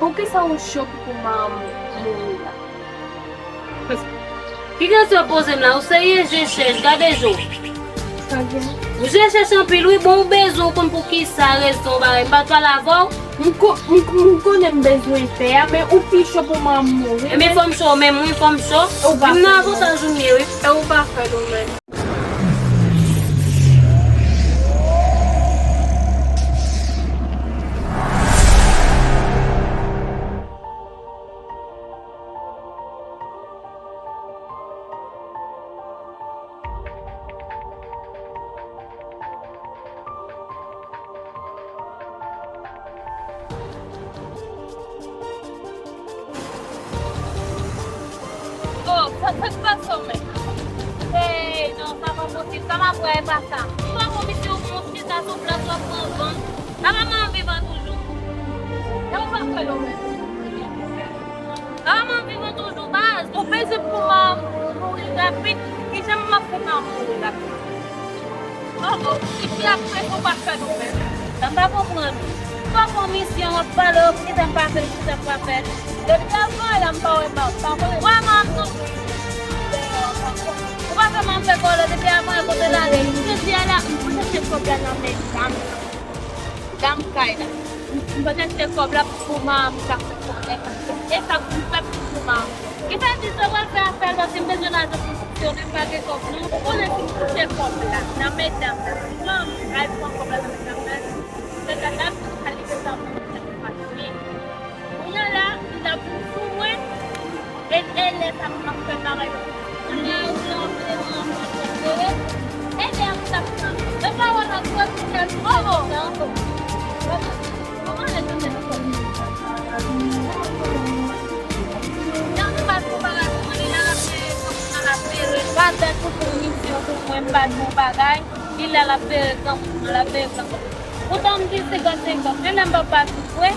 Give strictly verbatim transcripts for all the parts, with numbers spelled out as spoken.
Poukisa ou cho pou manman m mouri la? Ki kesyon w poze m la? Ou serye? Je cherche, gade je w. Ou je cherche anpil wi, bon ou bezwen w konn poukisa, rezon, bagay, m pa t pale avè w. M ko-, m, m konnen m bezwen tè a, men ou pi cho pou manman m mouri. Ebyen fò m cho menm wi, fò m cho. Ou pa fè l. M nan avantaj ou m ye wi. E ou pa fè l ou menm. Oh, sa, sa k pase w menm? Hey, non, sa pa posib. Sa m ap wè e pa sa. Ou pa konn misye ou pran chita sou plas w ap pran van. Sa pa manman vivan toujou. E ou pa kwè non menm. Sa pa manman vivan toujou, baz. Ou bezwen pou manman mouri rapid. Kijan m ap fè manman mouri rapid? Oh, oh, epi apre, ou pa fè nou menm. Sa m pa konprann. Ou pa fè yon misyon, w ap pale, ou ki sa m pa fè, ki sa m pa fè. Depi avan la, m pa wè, m pa, m pa konnen. Wè, m ap konprann. Ou pa fè m ap fè kòlè, depi avan, kote l ale. Jodi a la, m pou chèche kòb la nan men dam nan. Dam kay la. M, m pou chèche kòb la pou manman m ka fè kòb la. E sa pou m fè pou manman m. Ki fè di sa w al fè afè l, paske m bezwen lajan pou fonksyone, m pa gen kòb non. Ou konnen si m touche kòb la nan men dam nan, si manman m al pran kòb la nan men dam nan, se gad la pou kalite sa pou m fè fache. Kounye a la, m ta pou sou mwen, e, e lè sa m ap fè bagay. Kounye a, ou la, ou la, ou la, ou la, e lè m t ap pran. E pawòl la, twò ti tèt, oh, oh. Kòman lè tounen? Jan nou pa t pou bagay pou mwen, li la l ap pere, granmoun nan l ap pere. Pa fè tout yon misyon pou mwen, m pa t bon bagay. Li la l ap pere, granmoun nan l ap pere, granmoun. Poutan m di senkant senkant, men lè m pa pati vre,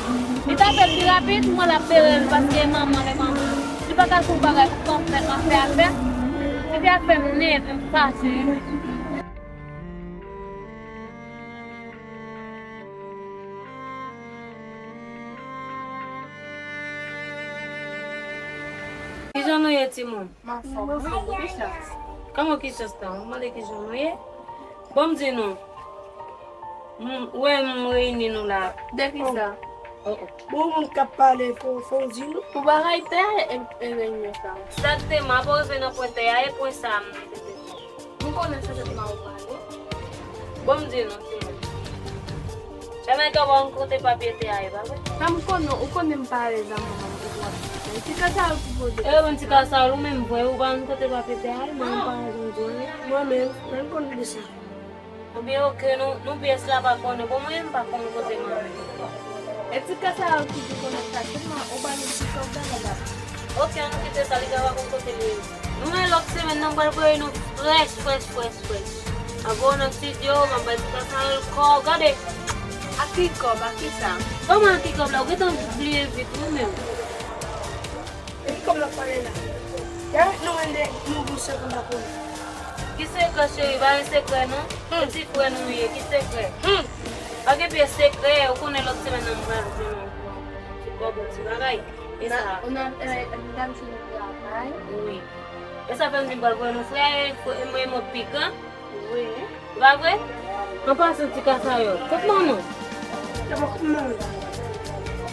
li ta fè pi rapid, mwen l ap pere l paske e manman l, e manman. Li pa ka fè yon bagay pou fè m fè afè. Li te ap fè m nève, m fache. Kijan nou ye, timoun? M anfòm. Mwen fè ki chans. Kòman ki chans la? Mwen mande kijan nou ye. Bon, m di nou. M, wè, m reyini nou la. De ki sa? Oh, oh. Bon, moun k ap pale, fò, fò w di nou. Pou bagay tè a, e, e reyinyon sa. Egzakteman, apre w rive nan pwen tè a, e pwen sa a m rive. M konnen se tèt mwen ou pale. Bon, m di nou, timoun. Jamaica, ou pa konn kote papye tè a ye, pa vre? Sa m konnen, ou konnen m pa alèz a manman m pou w ap di sa. E ti kasa yo ki poze. E, bon, ti kasa yo, ou menm vre, ou pa konn kote papye tè a ye, mwen m pa janm di anyen. Mwen menm, mwen m konn de sa. Ebyen, oke, nou, nou pyès la pa konnen. Bon, mwen menm m pa konn kote manman m. E ti kasa yo ki di konnen sa, sèlman ou ba nou ti kòb la, nou ba. Oke, ann nou kite sa, li ka pa konn kote l ye. Nou men lòt semèn nan, m pral voye nou frèch, frèch, frèch, frèch. Apre w nan estidyo, m ap bay ti kasa yo kòb, gade. A ki kòb, a ki sa? Kòman a ki kòb la? Ou gentan bliye vit, wi menm. E ki kòb l ap pale la? Dayè, nou rele nou pou sekrè m pa konnen. Ki sekrè, cheri? Pa gen sekrè, non. Hmm. E ti frè nou ye, ki sekrè? Hmm. Pa gen pyès sekrè, ou konnen lòt semèn nan m pral jwenn yon ti kòb, yon ti bagay. E sa. Ou nan, eh, dam ki nan travay. Wi. E sa fè m di m pral voye nou frè, e, e mwen mòd pikan. Wi. Pa vre? An pasan, ti kasa yo. Kot manman w?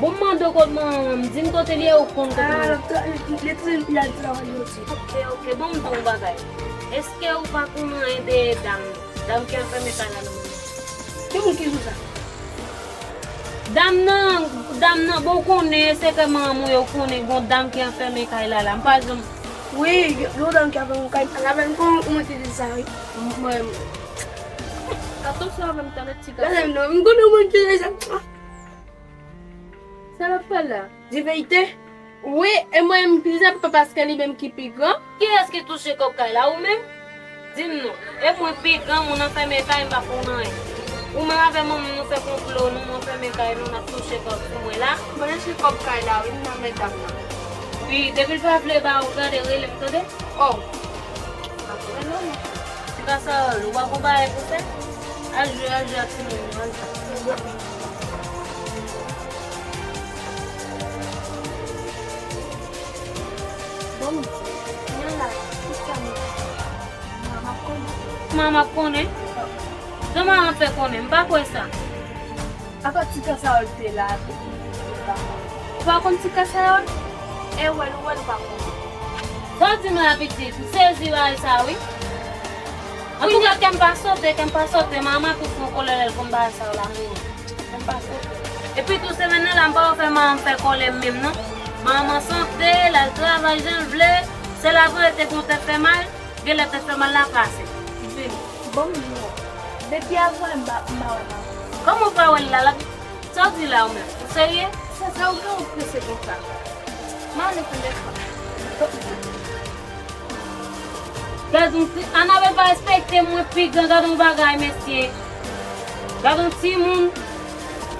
Bon, m mande w kot manman w, di m kote l ye, ou konn kote l ye. Ah, li, li, li al travay jodi. Oke, oke. Bon, m di w yon bagay. Èske ou pa konn anyen de dam nan? Dam ki anfèmen kay la nan moman. Ki moun ki di w sa? Dam nan, dam nan, bon, ou konnen, sekrè manman w ye, ou konnen, gon dam ki anfèmen kay la la. M pa janm. Wi, gon dam ki anfèmen kay la, men m konnen ou mwen ki di sa, wi. Mwen. Atansyon avè m, tande ti gason. Gade m non, m konnen ou mwen ki di sa. Sa l ap fè la? Di verite. Wi, e mwen menm ki di sa, pa paske li menm ki pi gran. Kiyès ki touche kòb kay la, ou menm? Di m non. E mwen pi gran, moun anfèmen kay, m pa konn anyen. Ou menm avè manman m, nou fè konplo, nou, nou anfèmen kay nou, n ap touche kòb sou mwen la. Mwen touche kòb kay la, wi, m nan men dam nan. Wi, depi l pa vle ba ou, gade, rele m, tande? Oh. Apre non, non. Ti kasa, ou pa gon bagay pou fè? Al jwe, al jwe ak timoun yo, al jwe. Kounye a la, tout sa nou fè, manman ap konnen. Manman ap konnen? Jan manman ap fè konnen? M pa kwè sa. Ankò ti kasayòl te la, epi li pa konnen. Ou pa konn ti kasayòl? E wè l, ou wè l, ou pa konnen. Sa w di m la, pitit? M sezi bagay sa, wi. Antouka, kè m pa sote, kè m pa sote. Manman tou fè yon kòlè lè l konn bagay sa yo la, menm. Kè m pa sote. Epi tou, semèn nan la, m pa wè fè manman m fè kòlè m menm, non. Manman sante, l al travay jan l vle. Sèl avan, te gen yon tèt fè mal, genlè tèt fè mal la pase. Vini. Bon, m di w, depi avan, m pa, m pa wè manman. Kòman w pa wè l la, la? Sa w di la, ou menm? Ou serye? Sa, sa w gen ou prese konsa? M ale fè dèfwa. Gad yon ti, Anabèl pa respekte mwen, piga, gad yon bagay, mesye. Gad yon timoun.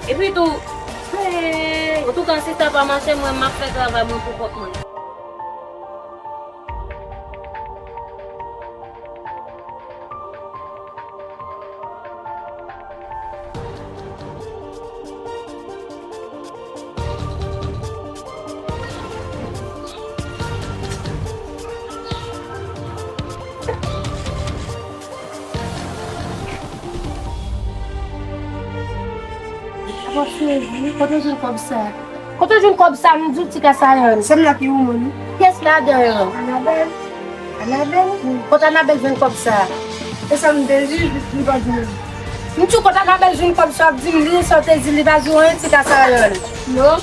Epi tou, hey, antouka, si sa pa mache, mwen, m ap fè travay mwen pou kont mwen. Apa cheri, kote w jwenn kòb sa? Kote w jwenn kòb sa, m di w ti kasayòl? Se m la ki wouman wi. Kiyès ladan yo? Anabèl. Anabèl? Wi. Kote Anabèl jwenn kòb sa? E sa m te di, li pa di m. M di w kote Anabèl jwenn kòb sa, w ap di m li, sa w te di, li pa di w anyen, ti kasayòl. Non.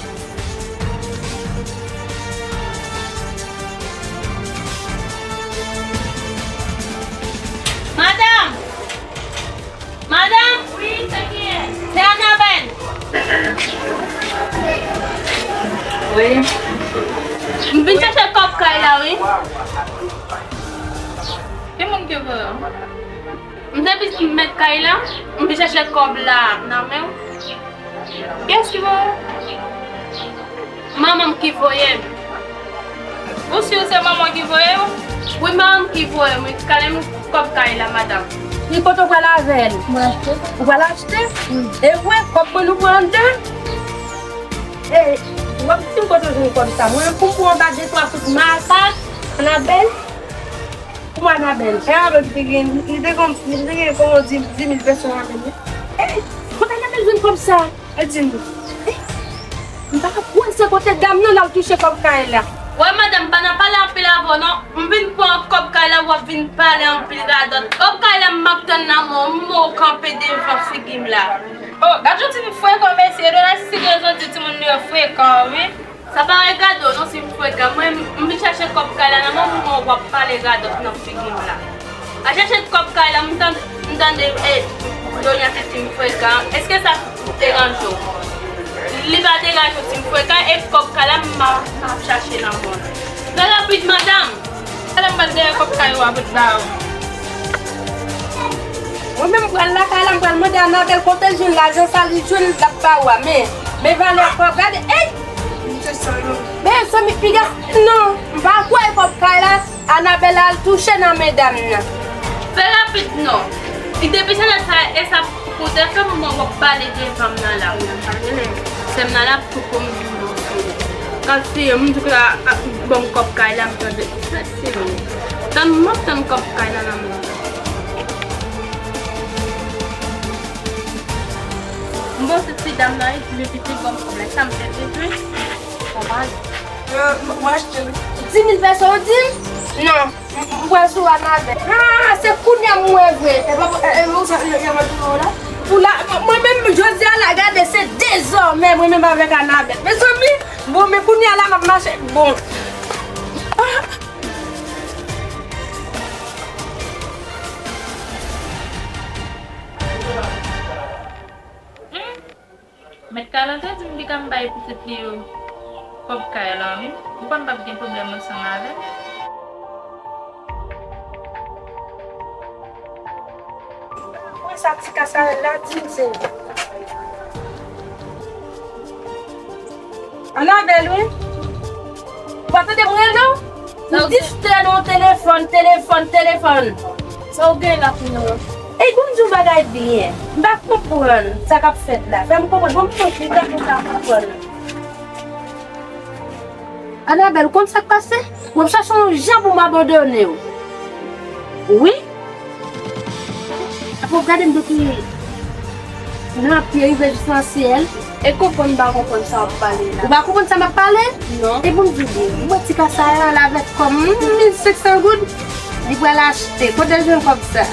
Madanm! Madanm! Wi, sa ki ye? Se Anabèl. Wi. M vin chache kòb kay la, wi. Ki moun ki voye w? M se pitit mèt kay la, m vin chache kòb la nan men w. Kiyès ki voye w? Manman m ki voye m. Ou si se manman w ki voye w? Wi, manman m ki voye m. Wi, kale m kòb kay la, madanm. Ki kote w pral avè l? Mwen achte. Ou pral achte? Wi. E vre, kòb mwen nou pran anndan? E, w ap di m kote w jwenn kòb sa? Mwen, pou m pran anba de twa kout makak, Anabèl. Pou Anabèl. E Anabèl ki te gen, li te gen, li te gen kòman di, dis mil peso Anabèl, wi. Ey, kote Anabèl jwenn kòb sa? E di m. Ey, m pa ka kwè se kote dam nan l al touche kòb kay la. Wè, madanm, pa nan pale anpil avè w non. M vin pran kòb kay la, w ap vin pale anpil radòt. Kòb kay la, m ap tann nan men w, m wè w kanpe devan figi m la. O, gad yon timoun frekan, mesye, Dona, si gen rezon di timoun yo frekan, wi. Sa pa regade w non si m frekan. Mwen, m vin chache kòb kay la nan men w, m wè w ap pale radòt nan figi m la. Al chache kòb kay la, m tande, m tande, e, Donya te di m frekan. Èske sa deranje w? Li pa deranje w si m frekan, e kòb kay la, m a, m ap chache nan men w. Trè rapid, madanm. Talè m pral dèyè kòb kay ou a pou t ba ou. Mwen menm m pral lakay la, m pral mande Anabèl kote l jwenn lajan sa li jwenn l t ap ba ou a. Men, men valè kòb, gade, ey! Men zanmi piga, non, m pa kwè kòb kay la, Anabèl al touche nan men dam nan. Fè rapid non. Li depi se nan sa, e sa Pou de fè moman w ap pale devan m nan la. Sè m nan la pou, pou m di w sou. Kase m di w la, a, ban m kòb kay la, m tande. Kase m. Tann m ap tann kòb kay la nan men w. M panse ti dam nan, li piti ban m kòb la. Sa m te bezwen. Sa pa. Yo, m, m achte l. Dis mil peso, w di m? Non. M, m pral sou Anabèl. Ah, se kounye a m wè vre. E pa, e, e, ou sa, yo, yo mèt ou la? Ou la, mwen menm, jodi a la, gade, se dezòmè, mwen menm avèk Anabèl. Mezanmi, bon, men kounye a la, m ap mache, bon. Ah. Mèt kay la te di m li ka m bay pitit li yo kòb kay la, wi. Ou kwè m p ap gen pwoblèm ansanm avè l? Mwen sa ti kasarèl la di m se. Anabèl, wi. Ou pa tande m rele w? Ou distrè nan telefòn, telefòn, telefòn. Sa w gen la kounye a? Ey, bon, m di w bagay byen. M pa konprann sa k ap fèt la. Fè m konprann. Bon, m konprann, m pa konprann. Anabèl, ou konn sa k pase? W ap chache yon jan pou m abandone w. Wi. Apre w gade m depi nan pye rive jis nan syèl. E konprann m pa konprann sa w ap pale la. Ou pa konprann sa m ap pale? Non. E pou m di w, mwen ti kasa a la avèk kòm mil senk san goud, li pral achte. Kote l jwenn kòb sa?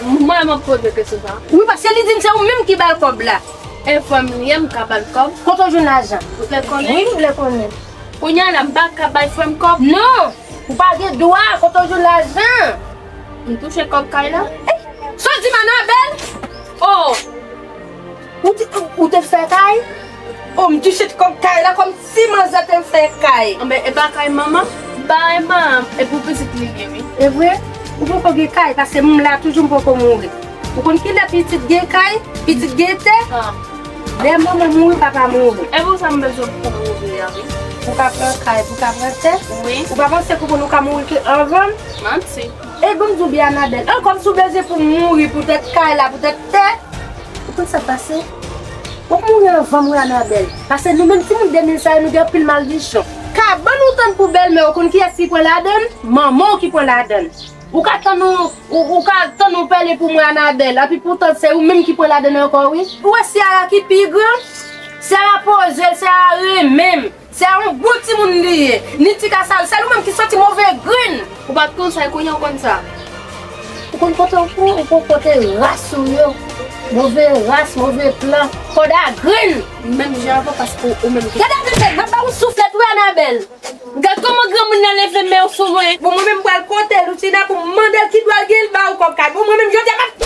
Mwen m ap poze kesyon sa. Wi, paske li di m se ou menm ki ba l kòb la. E frè m li ye, m ka ba l kòb? Kote w jwenn lajan? Ou vle konnen? Wi, m vle konnen. Kounye a la, m pa ka bay frè m kòb? Non! Ou pa gen dwa, kote w jwenn lajan? M touche kòb kay la? Sa w di m, Anabèl? Oh! Ou te, ou te fè kay? Oh, m touche kòb kay la kòmsi manzè te fè kay. Anben, e pa kay manman, bay manman, e pou pitit li ye, wi. E vre? Ou poko gen kay, paske m la toujou, m poko mouri. Ou konn kilè pitit gen kay, pitit gen tè? Ah. Lè manman mouri, papa mouri. E pou sa m bezwen pou mouri a, wi. Pou ka pran kay, pou ka pran tè? Wi. Ou pa panse konprann ou ka mouri ke anvan m? Manti. E bon, m di w byen, Anabèl. An, kòmsi w bezwen pou m mouri poutèt kay la, poutèt tè? Ou konn sa k pase? W ap mouri anvan m, wi, Anabèl. Paske nou menm timoun de mil sa yo, nou gen anpil maldisyon. Kabann ou tann pou bèlmè, ou konn kiyès ki pran ladann? Manman w ki pran ladann. Ou ka tann ou, ou, ou ka tann ou pèlen pou mwen, Anabèl, epi poutan se ou menm ki pran ladann ankò, wi. Ou wè Ciara ki pi gran? Ciara poze l, Ciara renmen m. Ciara yon bon timoun li ye. Ni ti kasa l, sèl ou menm ki soti move grenn. Ou pa t konn sa, e kounye a ou konn sa. Ou konn kote w, ou konn kote ras ou yo. Move ras, move plan. Kòd a grenn. Menm jan avan, paske ou menm ki... Gade Anabèl, m ap ba w souflèt, wi, Anabèl. Gad kòman granmoun nan leve men w sou mwen. Bon, mwen menm m pral kote Lucina pou m mande l ki dwa l gen, l ba ou kòb kay. Bon, mwen menm jodi a m ap